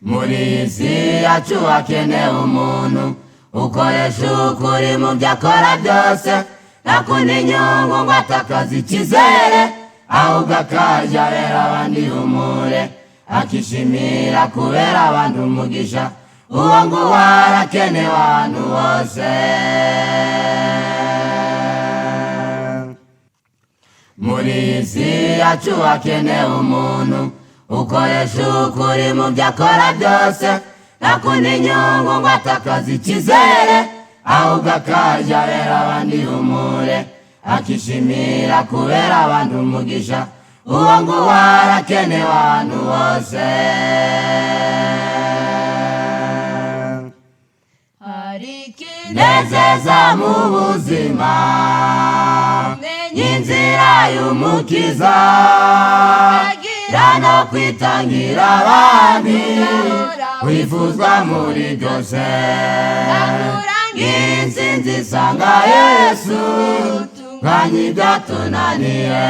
Muri iyi si yacu hakenewe umuntu ukoresha ukuri mu byo akora byose, ntakunda inyungu ngo atakaze icyizere, ahubwo akajya abera abandi humure, akishimira kubera abandi umugisha. Uwo nguwo arakenewe ahantu hose. Muri iyi si yacu hakenewe umuntu ukoresha ukuri mu byo akora byose, ntakunda inyungu ngo atakaze icyizere, ahubwo akajya abera abandi humure, akishimira kubera abandi umugisha. Uwo nguwo arakenewe ahantu hose. Hari ikintu Nezeza mu buzima inzira y'Umukiza no kwitangira abandi, wifuzwa muri byose. Intsinzi isanga Yesu, kanya ibyatunaniye.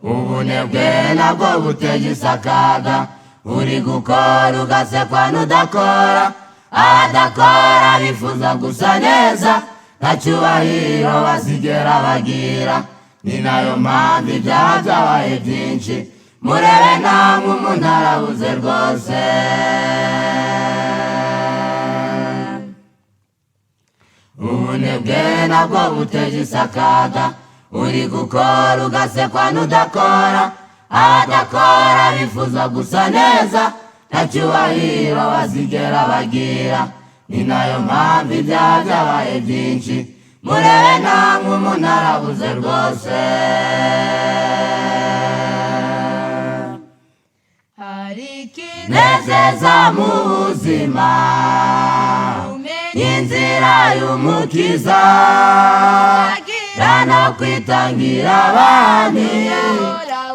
Ubunebwe nabwo butegisa akaga, uri gukora ugasekwa n'udakora. Abadakora bifuza gusa neza, nta cyubahiro bazigera bagira. Ni nayo mpamvu ibyaha byabaye byinshi. Murebe namwe, umuntu arabuze rwose. Ubunebwe nabwo butegisa akaga, uri gukora ugasekwa n'udakora. Abadakora bifuza gusa neza, nta cyubahiro bazigera bagira. Ni nayo mpamvu ibyaha byabaye byinshi. Murebe namwe, umuntu arabuze rwose. Hari ikintu Nezeza mu buzima inzira y'Umukiza no kwitangira abandi,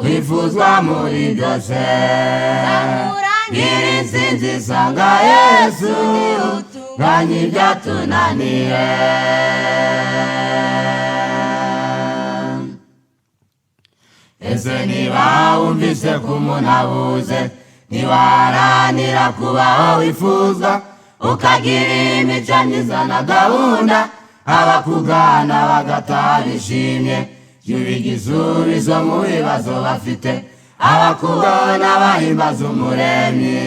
wifuzwa muri byose. Ngira intsinzi isanga Yesu, kanya ibyatunaniye. Ese niba wumvise ko umuntu abuze, ntiwaharanira kubaho wifuza, ukagira imico myiza na gahunda, abakugana bagataha bishimye? Jya uba igisubizo mu bibazo bafite, abakubona bahimbaza Umuremyi.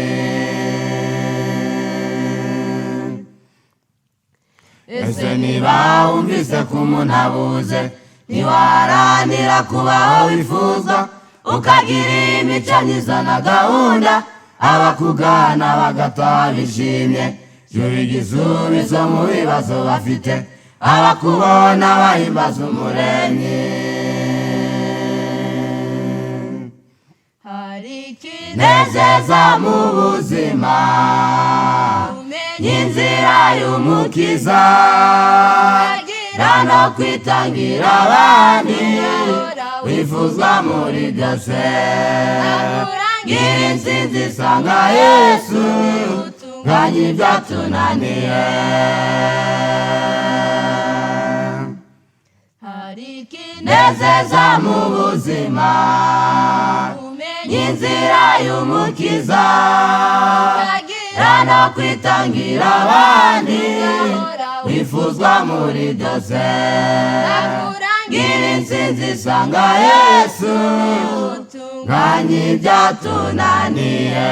Ese niba wumvise ko umuntu abuze, ntiwaharanira kubaho wifuza, ukagira imico myiza na gahunda, abakugana bagataha bishimye? Jya uba igisubizo mu bibazo bafite, abakubona bahimbaza Umuremyi. Hari ikintu Nezeza mu buzima inzira y'Umukiza no kwitangira abandi, wifuzwa muri byose. Ngira intsinzi isanga Yesu, kanya ibyatunaniye. Hari ikintu Nezeza mu buzima inzira y'Umukiza no kwitangira abandi, wifuzwa muri byose. Ngira intsinzi isanga Yesu, kanya ibyatunaniye.